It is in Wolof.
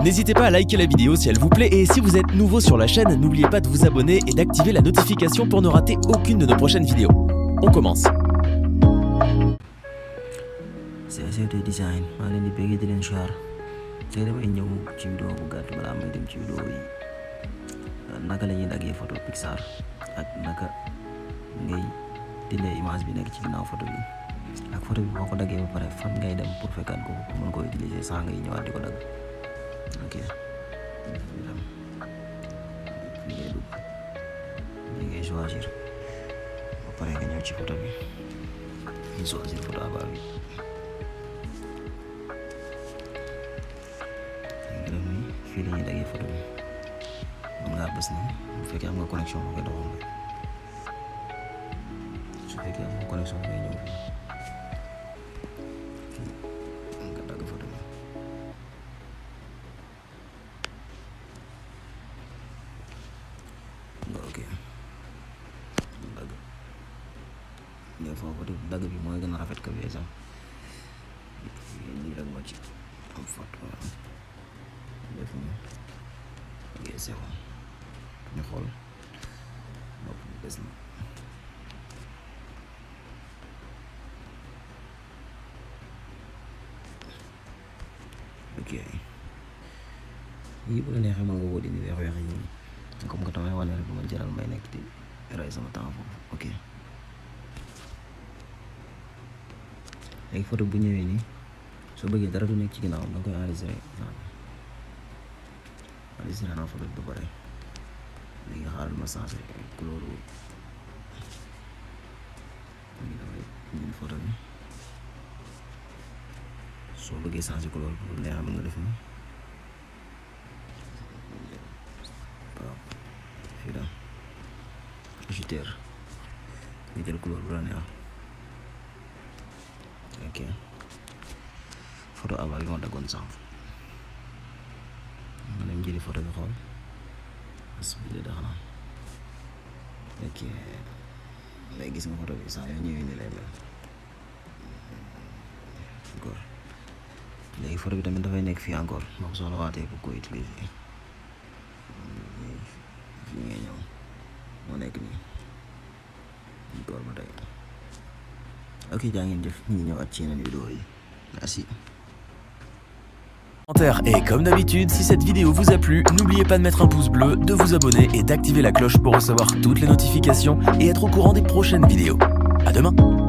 N'hésitez pas à liker la vidéo si elle vous plaît et si vous êtes nouveau sur la chaîne, n'oubliez pas de vous abonner et d'activer la notification pour ne rater aucune de nos prochaines vidéos. On commence. CST Design maa leen di bëgg di leen char tey damay ñëw ci vidéo bu gàtt balaa may dem ci vidéo yi naka la ñuy daggee photo Pixar ak naka ngay dindee image bi nekk ci ginnaaw photo bi ak photo bi boo ko daggee ba pare fan ngay dem pour fekkaat ko pour mën ko utiliser sans ngay ñëwaat di ko dagg. Ok li ngay dugg li ngay choisir ba pare nga ñëw ci photo bi ñu choisir photo avant bi. fii la ñuy daggee photo bi mën ngaa bës ni bu fekkee am nga connexion nga koy doxal su fekkee am nga connexion ngay ñëw fii nga dagg photo bi nga ok dagg des fois photo dagg bi mooy gën a rafet ka bi sax lii rek moo ci am photo def nii ok c'est bon ñu xool nopp bi des na ok yii bu la neexee mën nga woo dindi weex-weex yi comme que damay wane rek du ma jaral may nekk di rey sama temps foofu ok léegi photo bu ñëwee nii soo bëggee dara du nekk ci ginnaaw da nga koy enregistré naa photo bi ba pare léegi xaaral ma changé couleur bi damay jël photo bi soo bëggee changé couleur bi bu neex mën nga def nii waaw fii la ajouter nga jël couleur bu la neex ok photo avant bi ma daggoon sànq ma dem jëli photo bi xool asbile daxanaa ok léegi gis nga photo bi saa yoo ñëwee ni lay mel encore léegi photo bi tamit dafay nekk fii encore moo ko soxla waatee pour ko utiliser fii ngay ñëw moo nekk nii encore ba tey ok jaa ngeen jëf ñu ñëwaat ci yeneen vidéo yi merci. Et comme d'habitude, si cette vidéo vous a plu, n'oubliez pas de mettre un pouce bleu, de vous abonner et d'activer la cloche pour recevoir toutes les notifications et être au courant des prochaines vidéos. À demain!